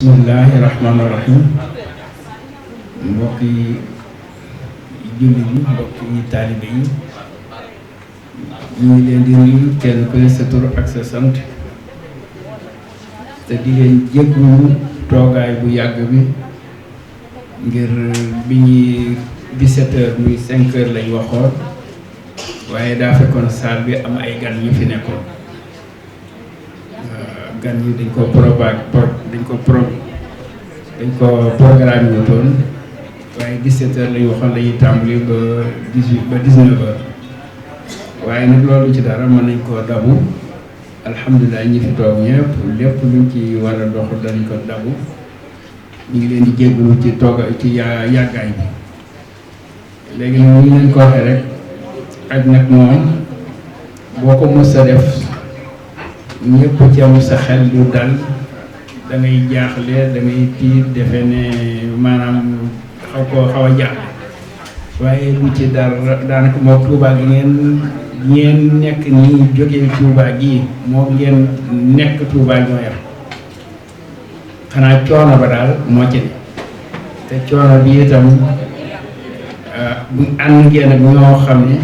bismillahi rahmaani rahim mbokki jullit yi mbokki taalibe yi ñu ngi leen di nuyu kenn ku ne sa tur ak sa sant te di leen jéggulu toogaay bu yàgg bi ngir bi ñuy 17h muy 5h lañ waxoon waaye daa fekkoon salle bi am ay gan ñu fi nekkoon gan yi dañ ko programme ñu toon waaye 17h lañ waxoon dañuy tàmbali ba 19h waaye nag loolu ci dara mën nañ koo dabu alhamdulilah ñi fi toog ñëpp lépp luñ ci war a dox dañ ko dabu ñu ngi leen di jéggalu ci yàggaay bi léegi nag ñu leen ko waxee rek ak nag moom boo ko mës a def ñëpp ci am sa xel du dal da ngay jaaxle da ngay tiit defe ne maanaam xaw a jaaxle waaye bu ci dara daanaka moo Tuubaa gi ngeen nekk nii jógee Tuubaa gi moo ngeen nekk Tuubaa ñoo yam xanaa coono ba daal moo ci ne te coono bi itam bu ànd ngeen ak ñoo xam ne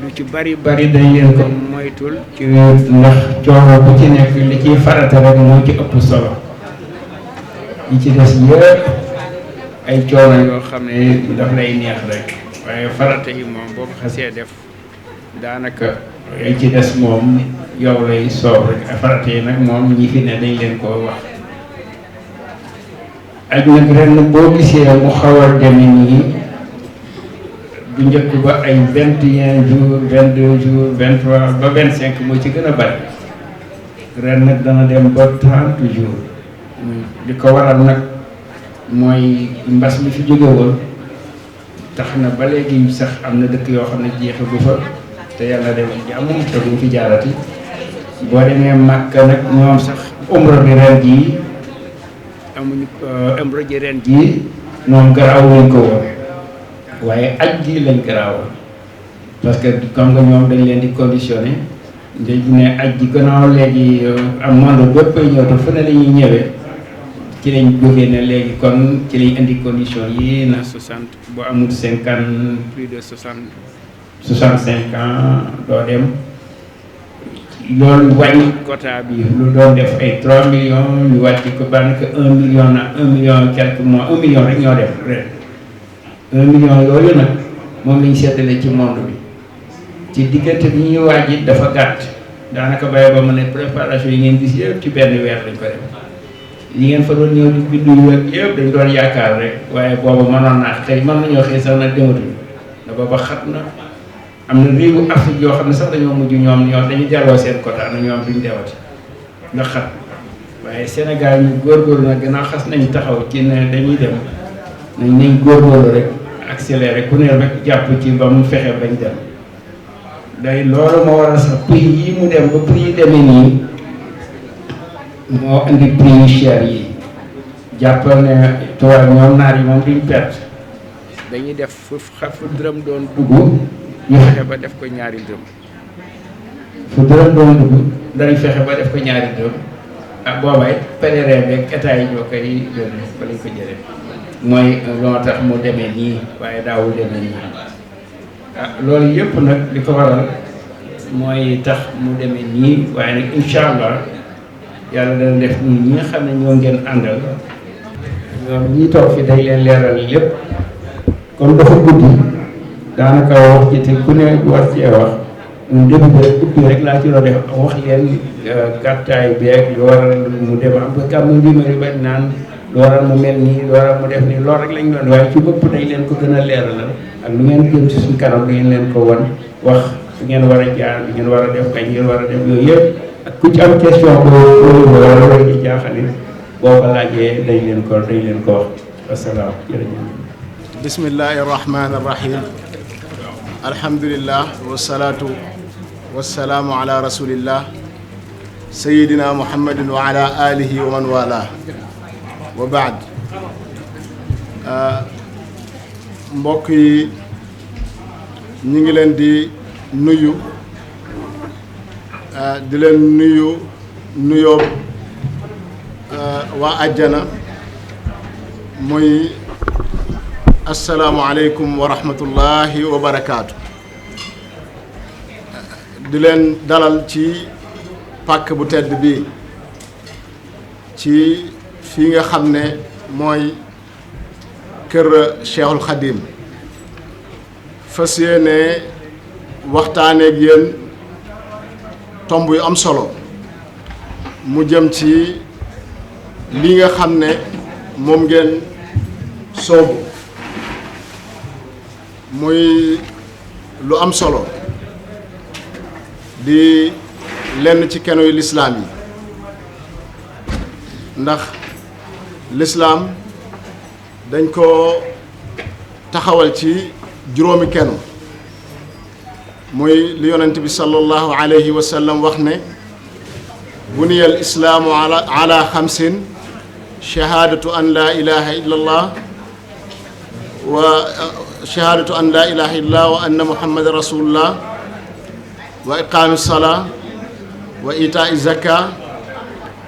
lu ci bari dañ leen ko moytul ci ndax coono bu ci nekk li ciy farata rek moo ci ëpp solo yi ci des yëpp ay coono yoo xam ne daf lay neex rek waaye farata yi moom boo ko xasee def daanaka ay ci des moom yow lay soob rek farata yi nag moom ñi fi ne dañ leen koo wax ak nag ren boo gisee mu xaw a deme nii bu njëkk ba ay 21 jours 22 jours 23 ba 25 moo ci gën a bari ren nag dana dem ba 30 jours li ko waral nag mooy mbas mi fi jóge woon tax na ba léegi sax am na dëkk yoo xam ne jeexagu fa te yàlla dem jàmm te duñ fi jaarati boo demee Màkka nag ñoom sax umra bi ren jii amuñu umra ji ren jii moom garaawuñ ko woon waaye aj gi lañ garaawal parce que comme nga ñoom dañ leen di conditionné léegi ne aj gi gannaaw léegi am monde bépp ñëw te fu ne la ñuy ñëwee ci lañ jógee ne léegi kon ci lañ indi condition yi na 60 bu amul 50 plus de 65 ans doo dem loolu wàññi quota bi lu doon def ay 3 millions ñu wàcc ko daanaka 1 million na 1 million quelques mois 1 million rek ñoo def ren 1 million yooyu nag moom lañ seetale ci monde bi ci diggante bi ñuy waaj it dafa gàtt daanaka bàyyi ba mu ne préparation yi ngeen gis yëpp ci benn weer lañ ko def li ngeen fa doon ñëw di bindu yu yëpp dañ doon yaakaar rek waaye booba mënoon naa xëy mën nañoo xëy sax nag dematuñu da booba xat na am na réewu Afrique yoo xam ne sax dañoo mujj ñoom dañu delloo seen quota na ñoom duñ dewati nga xat waaye Sénégal ñu góorgóorlu nag gannaaw xas nañ taxaw ci ne dañuy dem nañ góorgóorlu rek accéléré ku ne rek jàpp ci ba mu fexe bañ dem day loolu moo waral sax prix yi mu dem ba prix yi demee nii moo indi prix yu cher yi jàppal ne tubaab ñoom naar yi moom duñ perte dañuy def fu dërëm doon dugg ñu fexe ba def ko ñaari dërëm fu dërëm doon dugg danañ fexe ba def ko ñaari dërëm ak boobaay pèlerin beeg état yi ñoo koy yónnee fa lañ ko jëlee mooy loo tax mu demee nii waaye daawul demee nii loolu yëpp nag li ko waral mooy tax mu demee nii waaye nag incha allah yàlla dana def ñun ñi nga xam ne ñoo ngeen àndal ñoom ñi toog fi day leen leeral lépp comme dafa guddi daanaka wax ci te ku ne war cee wax début bi rek ubbi rek laa ci doon def wax leen gàttaay beeg lu waral mu dem am ba gàmmu bi ma bañ naan lu waral mu mel nii lu waral mu def nii loolu rek lañ doon waaye ci bopp dañ leen ko gën a leeralal ak lu ngeen jëm ci suñ kanam lu ngeen leen ko won wax su ngeen war a jaar bi ngeen war a def kañ ngeen war a def yooyu yëpp ak ku ci am question boobu wala loolu di jaaxali boo ko laajee dañ leen ko wax wasalaam jërëjëf. bismillahi rahmaani rahim alhamdulillah wasalaatu wasalaamu ala rasulillah sayidina muhammadin wa ala alihi wa man wala wa baad mbokk yi ñu ngi leen di nuyu nuyoo waa àjjana muy asalaamualeykum wa rahmatullahi wa barakaatu. di leen dalal ci pàkk bu tedd bi ci fii nga xam ne mooy kër Cheikhul Khadim fas yéene waxtaaneeg yéen tomb yu am solo mu jëm ci li nga xam ne moom ngeen soobu muy lu am solo di lenn ci keno yu lislaam yi ndax lislaam dañ ko taxawal ci juróomi keno muy li yonent bi sallallahu alayhi wa sallam wax ne buniya al islaamu ala xamsin shahaadatu an laa ilaha illa allah wa shahaadatu an laa ilaha illa allah wa anna muhammadan rasulullah wa iqaami salaa wa itaa zaka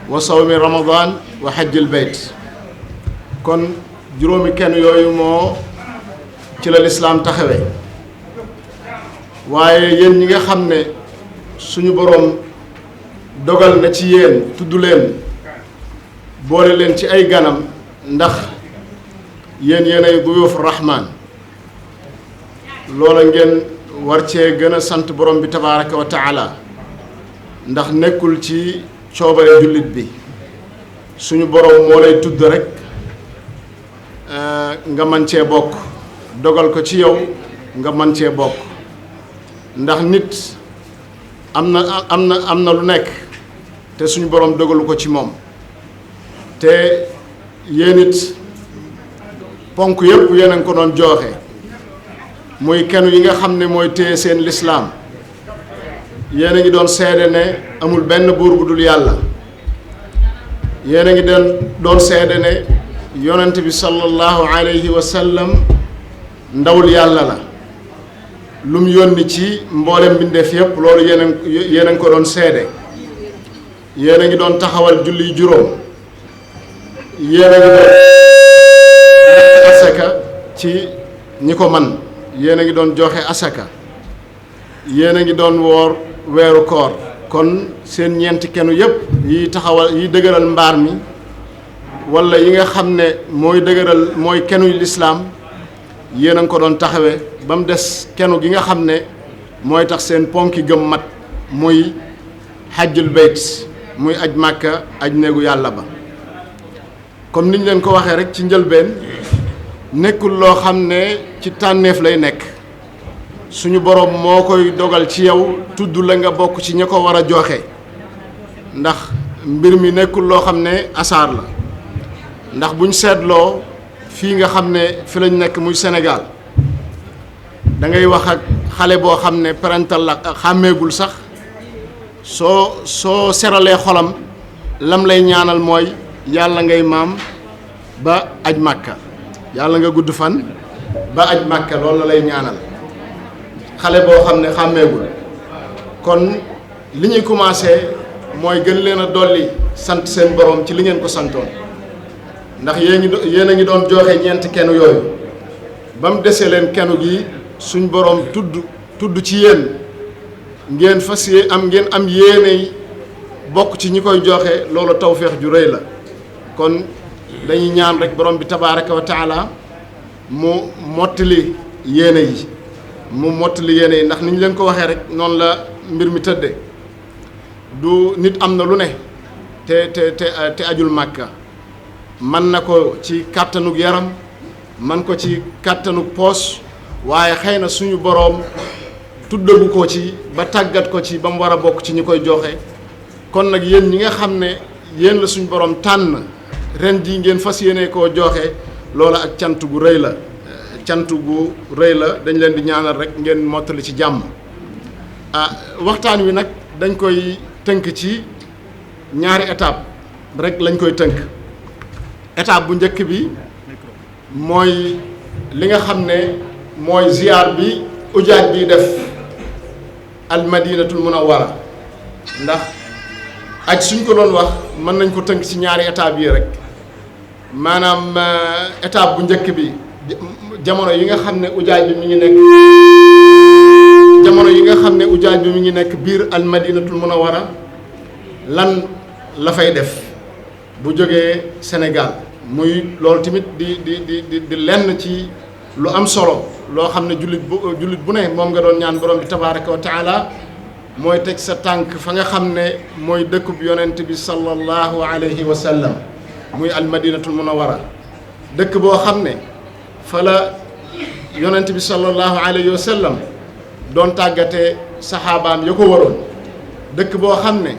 wa sawmi ramadan wa hajjil bayt. kon juróomi kenn yooyu moo ci la lislaam taxawee waaye yéen ñi nga xam ne suñu boroom dogal na ci yéen tudd leen boole leen ci ay ganam ndax yéen yéenay duyuuf rahmaan loola ngeen war cee gën a sant borom bi tabaaraka wa taala ndax nekkul ci coobare jullit bi suñu borom moo lay tudd rek nga mën cee bokk dogal ko ci yow nga mën cee bokk ndax nit am na lu nekk te suñu borom dogalu ko ci moom te yéen it ponk yëpp yéen a ngi ko doon jooxe muy kenn yi nga xam ne mooy téye seen lislaam yéen a ngi doon seede ne amul benn buur bu dul yàlla yéen a ngi doon seede ne yonent bi sallallahu alayhi wa sallam ndawul yàlla la lu mu yónni ci mboolem mbindeef yëpp loolu yéen a ngi ko doon seede yéen a ngi doon taxawal julli juróom yéen a ngi doon asaka ci ñi ko man yéen a ngi doon joxe asaka yéen a ngi doon woor weeru koor kon seen ñeenti kenu yëpp yi taxawal yi dëgëral mbaar mi walla yi nga xam ne mooy dëgëral mooy kenuy lislaam yéen a ngi ko doon taxawee ba mu des kenu gi nga xam ne mooy tax seen ponki gëm mat muy xajjul bayt muy aj màkka aj néegu yàlla ba comme niñ leen ko waxee rek ci njëlbeen nekkul loo xam ne ci tànneef lay nekk suñu boroom moo koy dogal ci yow tudd la nga bokk ci ña ko war a joxe ndax mbir mi nekkul loo xam ne asaar la ndax buñ seetloo fii nga xam ne fi lañ nekk muy Sénégal da ngay wax ak xale boo xam ne parental la xàmmeegul sax soo seralee xolam lam lay ñaanal mooy yàlla ngay maam ba aj màkka yàlla nga gudd fan ba aj màkka loolu la lay ñaanal xale boo xam ne xàmmeegul kon li ñuy commencé mooy gën leen a dolli sant seen borom ci li ngeen ko santoon ndax yéen a ngi doon joxe ñeenti kenu yooyu ba mu desee leen kenu gi suñ borom tudd ci yéen ngeen fas ngeen am yéene bokk ci ñi koy joxe loolu tawféex ju rëy la kon dañuy ñaan rek borom bi tabaaraka wa taala mu mottali yéene yi ndax ni ñu leen ko waxee rek noonu la mbir mi tëdde du nit am na lu ne te ajul màkka man na ko ci kàttanug yaram man ko ci kàttanug poos waaye xëy na suñu boroom tuddagu ko ci ba tàggat ko ci ba mu war a bokk ci ñi koy joxe kon nag yéen ñi nga xam ne yéen la suñu boroom tànn ren jii ngeen fas yéene koo joxe loola ak cant gu rëy la dañ leen di ñaanal rek ngeen mottali ci jàmm waxtaan wi nag dañ koy tënk ci ñaari étape rek lañ koy tënk étape bu njëkk bi mooy li nga xam ne mooy ziyaar bi ujaaj bi def al madinatul munawwara ndax aj suñ ko doon wax mën nañ ko tënk ci ñaari étape yi rek maanaam étape bu njëkk bi jamono yi nga xam ne ujaaj bi mi ngi nekk biir al madinatul munawwara lan la fay def bu jógee Sénégal muy loolu tamit di lenn ci lu am solo loo xam ne jullit bu ne moom nga doon ñaan borom bi tabaaraka wa taala mooy teg sa tànk fa nga xam ne mooy dëkkub yonent bi sallallahu alayhi wa sallam muy al madinatul munawwara dëkk boo xam ne fa la yonent bi sallallahu alayhi wa sallam doon tàggatee saxaabaam ya ko waroon dëkk boo xam ne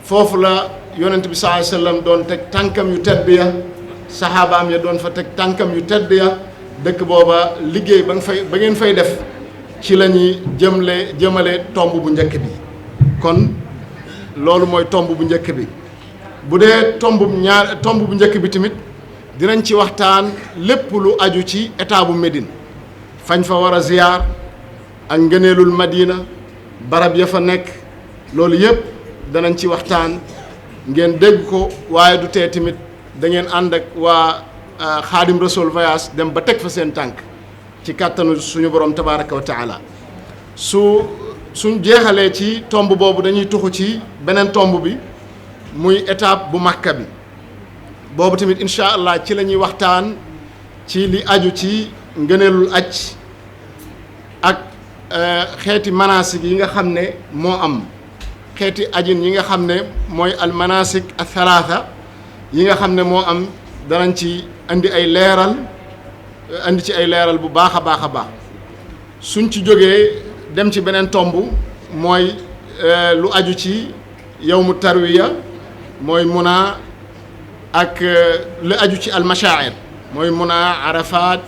foofu la yonent bi sallallahu alayhi wa sallam doon teg tànkam yu tedd ya saxaabaam ya doon fa teg tànkam yu tedd ya dëkk booba liggéey ba ngeen fay def ci la ñuy jëmale tomb bu njëkk bi kon loolu mooy tomb bu njëkk bi bu dee tomb bu njëkk bi tamit dinañ ci waxtaan lépp lu aju ci état bu Médine fañ fa war a ziyaar ak ngëneelul Madina barab ya fa nekk loolu yëpp danañ ci waxtaan ngeen dégg ko waaye du tee tamit da ngeen ànd ak waa Xaadim Rasul Voyage dem ba teg fa seen tànk ci kàttanu suñu borom tabaaraka wa taala suñ jeexalee ci tomb boobu dañuy tuxu ci beneen tomb bi muy étape bu Makka bi boobu tamit incha allah ci la ñuy waxtaan ci li aju ci ngëneelul aj ak xeeti manasik yi nga xam ne moo am xeeti ajin yi nga xam ne mooy al manasik al thalatha yi nga xam ne moo am danañ ci andi ci ay leeral bu baax a baax a baax suñ ci jógee dem ci beneen tomb mooy lu aju ci yawmu tarwiya mooy Muna ak lu aju ci al mashaa'ir mooy Muna Arafat